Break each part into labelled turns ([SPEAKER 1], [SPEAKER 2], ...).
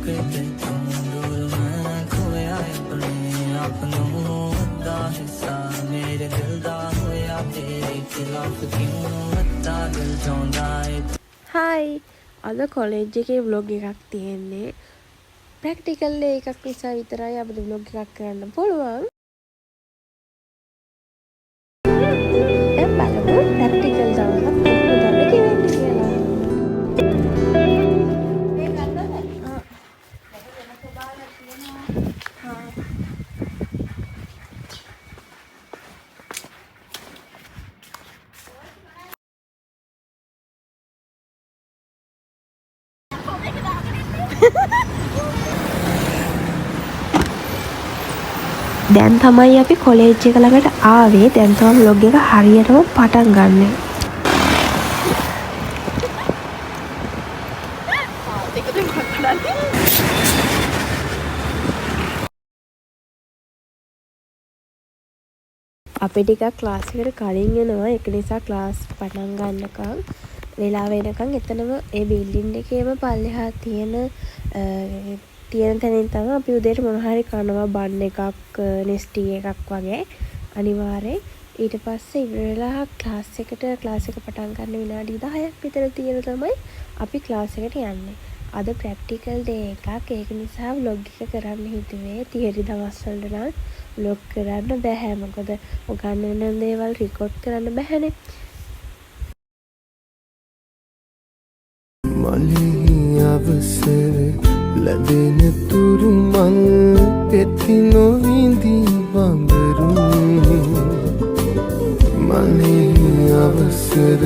[SPEAKER 1] ਕਿਤੇ ਤੂੰ ਦੂਰ, ਮੈਂ ਖੋਇਆ ਆਪਣੇ ਆਪ ਨੂੰ। ਅੱਧਾ ਹਿੱਸਾ ਮੇਰੇ ਦਿਲ ਦਾ ਹੋਇਆ ਤੇਰੇ ਖਿਲਾਫ ਕਿਉਂ, ਅੱਧਾ ਦਿਲ ਚਾਹੁੰਦਾ ਏ।
[SPEAKER 2] හායි, අද කොලෙජ් එකේ ව්ලොග් එකක් තියෙන්නේ. ප්‍රැක්ටිකල් එකක් නිසා විතරයි අපිට ව්ලොග් එකක් කරන්න පුළුවන්. දැන් බලමු ප්‍රැක්ටිකල් දවසක් කොහොමද අපි ගෙවෙන්නේ කියලා. දැන් තමයි අපි කොලේජ් එක ළඟට ආවේ. දැන් තමයි ව්ලොග් එක හරියටම පටන් ගන්නෙ. අපි ටිකක් ක්ලාස් එකට කලින් එනවා. ඒක නිසා ක්ලාස් පටන් ගන්නකම් වෙලාව එනකන් එතනම ඒ බිල්ඩින් එකේම පල්ලෙහා තියෙන තැනින් තමයි අපි උදේට මොන හරි කනවා, බන් එකක්, නෙස්ටි එකක් වගේ අනිවාර්යෙන්. ඊට පස්සේ ඉවර වෙලා ක්ලාස් එක පටන් ගන්න විනාඩි 10ක් විතර තියෙන තමයි අපි ක්ලාස් එකට යන්නේ. අද ප්‍රැක්ටිකල් ඩේ එකක්. ඒක නිසා ව්ලොග් එක කරන්න හිතුවේ. තියරි දවස් වලට නම් ව්ලොග් කරන්න බැහැ. මොකද උගන්වන දේවල් රෙකෝඩ් කරන්න බැහැනේ.
[SPEAKER 3] මලෙහි අවසර ලැබෙන තුරු මල් පෙති නොවිඳී බඹරුන්. මලෙහි අවසර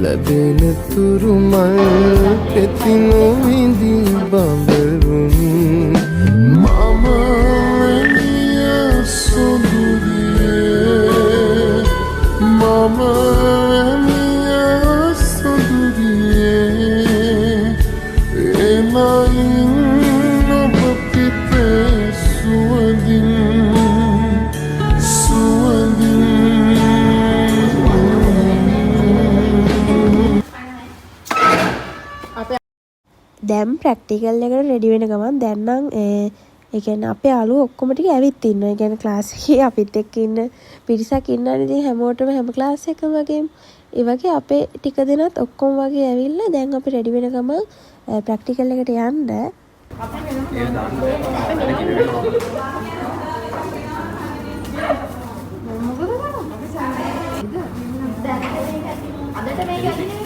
[SPEAKER 3] ලැබෙන තුරු මල් පෙති නොවිඳී බඹරුන්. මම වැනිය සොඳුරියේ, මම වැනිය සොඳුරියේ, එනයින් ඔබ පිපේ සුවඳින් සුවඳින්.
[SPEAKER 2] දැන් ප්‍රැක්ටිකල් එකට රෙඩි වෙන ගමන් දැන් නම් ඒ කියන්නේ අපේ යාළුවෝ ඔක්කොම ටික ඇවිත් ඉන්නවා. ඒ කියන්නේ ක්ලාස් එකේ අපිත් එක්ක ඉන්න පිරිසක් ඉන්නවනේ ඉතින් හැමෝටම හැම ක්ලාස් එකම වගේම. ඒ වගේ අපේ ටික දෙනත් ඔක්කොම වගේ ඇවිල්ලා දැන් අපි රෙඩි වෙන ගමන් ප්‍රැක්ටිකල් එකට යන්න.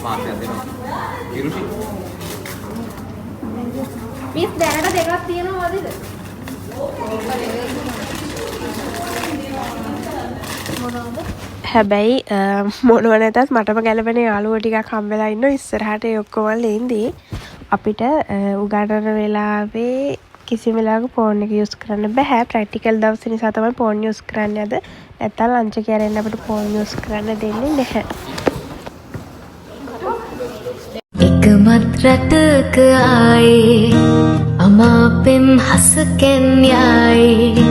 [SPEAKER 4] මාසයක් දෙනවා. ඉරුෂි.
[SPEAKER 5] මිස්, දැනට දෙකක් තියෙනවා වදිද?
[SPEAKER 2] හැබැයි මොනව නැතත් මටම ගැලපෙන යාළුවෝ ටිකක් හම්බෙලා ඉන්නවා ඉස්සරහට. ඒ ඔක්කොම ඉඳී අපිට උගන්වන වෙලාවේ කිසිම වෙලාවක ෆෝන් එක යූස් කරන්න බැහැ. ප්‍රැක්ටිකල් දවස් නිසා තමයි ෆෝන් යූස් කරන්නේ අද. නැත්තම් ලන්ච් එක ඇරෙන්න අපිට ෆෝන් යූස් කරන්න දෙන්නේ නැහැ.
[SPEAKER 6] එකමත් රටක ආයේ අමාපෙම් හසකැන් යායේ,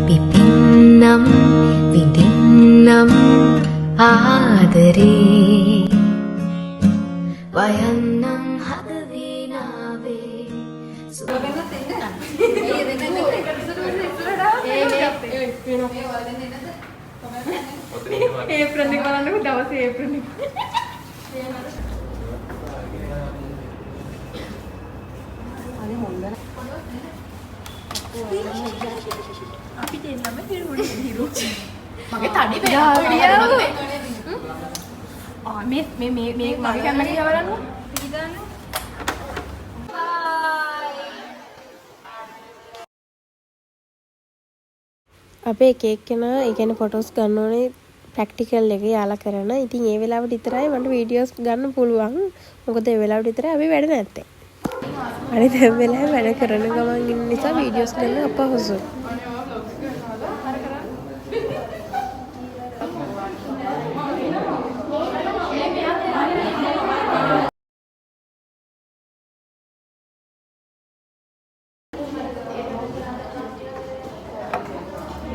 [SPEAKER 6] පිපෙන්නම් විඳින්නම් ආදරේ, වයන්නම් හද වීණාවේ.
[SPEAKER 5] ඒප්‍රන් එක බලන්නකෝ, දවසේ ඒප්‍රන් එක. අපි දෙන්නම හිරුනේ හිරු. මගේ තඩි වෙනවා. ආ, මේ මේ මේ මේ මගේ කැමරා දිහා බලන්නකෝ. පිටිදාන්න.
[SPEAKER 2] අපේ එක එක්කෙනා ඒ කියන්නේ ෆොටෝස් ගන්න ඕනේ ප්‍රැක්ටිකල් එක යාලා කරන. ඉතින් ඒ වෙලාවට විතරයි මට වීඩියෝස් ගන්න පුළුවන්. මොකද ඒ වෙලාවට විතරයි අපි වැඩ නැත්තේ. අනිත් හැම වෙලාවෙම වැඩ කරන ගමන් ඉන්න නිසා වීඩියෝස් ගන්න අපහසුයි.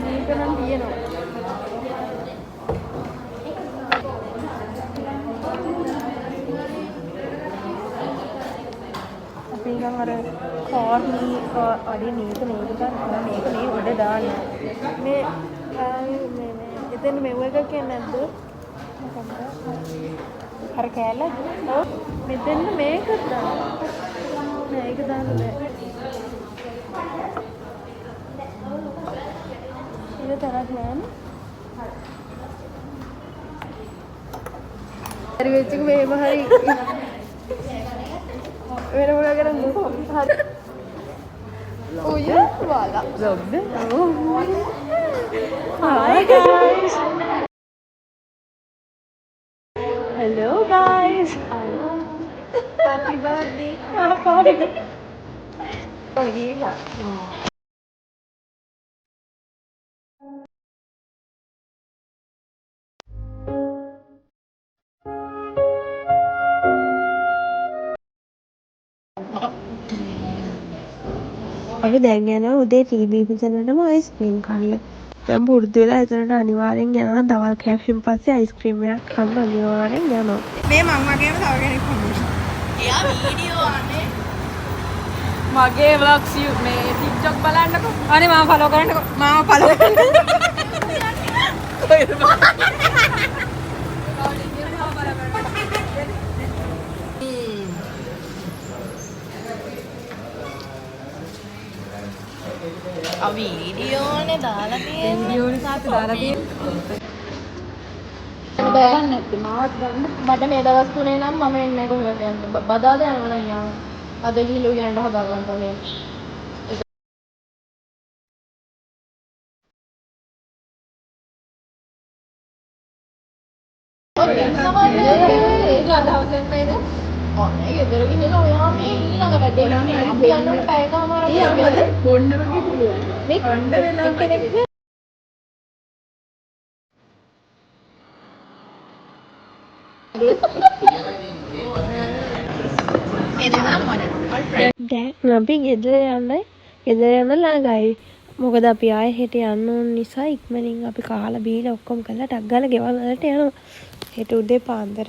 [SPEAKER 5] මේක නම් තියෙනවා. අපි නිකන් අර කාර් මේ අඩේ මේක මේක ගන්න මේක මේ උඩ දාන්න.
[SPEAKER 7] මේ ආ, මේ මේ එතන මෙව් එකක් කියන්නේ නැද්ද? මොකක්ද?
[SPEAKER 5] අර කෑල්ල.
[SPEAKER 7] ඔව්, මෙතෙන් මේක දාන්න. නෑ, ඒක දාන්න බෑ. ඒක තරක් නෑනේ. හරි වෙච්ච එක මෙහෙම හරි වෙන මොනවා කරන්නද? හරි. ඔය වාලා.
[SPEAKER 5] බ්ලොග්ද?
[SPEAKER 2] Hi guys. Hello guys.
[SPEAKER 7] Happy birthday.
[SPEAKER 5] ඔය ගිහිල්ලා.
[SPEAKER 2] අපි දැන් යනවා උදේ ටී බීපු තැනටම අයිස්ක්‍රීම් කන්න. දැන් පුරුදු වෙලා එතනට අනිවාර්යෙන් යනවා. දවල් කෑමෙන් පස්සේ අයිස්ක්‍රීම් එකක් කන්න අනිවාර්යෙන් යනවා.
[SPEAKER 5] මේ මං වගේම තව කෙනෙක් හම්බුණා. මගේ ව්ලොග්ස් මේ TikTok බලන්නකෝ. අනේ මාව ෆලෝ කරන්නකෝ. මාව ෆලෝ කරන්න. කොහෙද බං?
[SPEAKER 8] වීඩියෝනේ දාලා තියෙන්නේ.
[SPEAKER 5] වීඩියෝනේ තාත්තා දාලා තියෙන්නේ.
[SPEAKER 8] බෑ නැත්තේ මාවත් ගන්න. මට මේ දවස් තුනේ නම් මම එන්නේ කොහෙද යන්න. බදාද යනවා නම් යනවා. අද ගිහිල්ලා උයනට හදා ගන්න ඕනේ. ඒක අදහස් නේද? අනේ ගෙදර ගිහිල්ලා ඔයා මේ ඊළඟ වැඩේ අපි යන්න ඕනේ පැයකමාරක්. ඒ අම්මද
[SPEAKER 5] බොන්න වගේ පුළුවන්.
[SPEAKER 8] මේ
[SPEAKER 5] කණ්ඩ වෙලා
[SPEAKER 8] කෙනෙක්
[SPEAKER 2] දැන් අපි ගෙදර යන්නයි, ගෙදර යන්න ළඟයි. මොකද අපි ආයෙ හෙට යන්න ඕන නිසා ඉක්මනින් අපි කාලා බීලා ඔක්කොම කරලා ටක් ගාලා ගෙවල් වලට යනවා. හෙට උදේ පාන්දර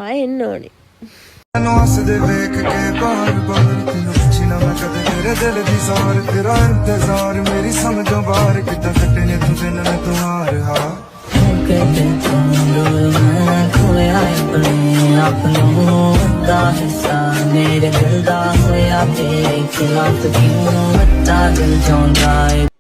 [SPEAKER 2] ආයෙ එන්න ඕනේ.
[SPEAKER 3] ਤੈਨੂੰ ਹੱਸਦੇ ਵੇਖ ਕੇ ਬਾਰ ਬਾਰ, ਤੈਨੂੰ ਪੁੱਛੀ ਨਾ ਮੈਂ ਕਦੇ ਮੇਰੇ ਦਿਲ ਦੀ ਸਾਰ। ਤੇਰਾ ਇੰਤਜ਼ਾਰ ਮੇਰੀ ਸਮਝੋਂ ਬਾਹਰ, ਕਿੱਦਾਂ ਕੱਟੇ ਨੇ ਤੂੰ ਦਿਨ ਮੈਂ ਤੂੰ ਹਾਰ ਹਾਂ।
[SPEAKER 1] ਕੇ ਦਿਲ ਤੋਂ ਦੂਰ ਮੈਂ ਖੋਇਆ ਆਪਣੇ ਆਪ ਨੂੰ, ਅੱਧਾ ਹਿੱਸਾ ਮੇਰੇ ਦਿਲ ਦਾ ਹੋਇਆ ਤੇਰੇ ਖਿਲਾਫ ਕਿਉਂ, ਅੱਧਾ ਦਿਲ ਚਾਹੁੰਦਾ ਏ।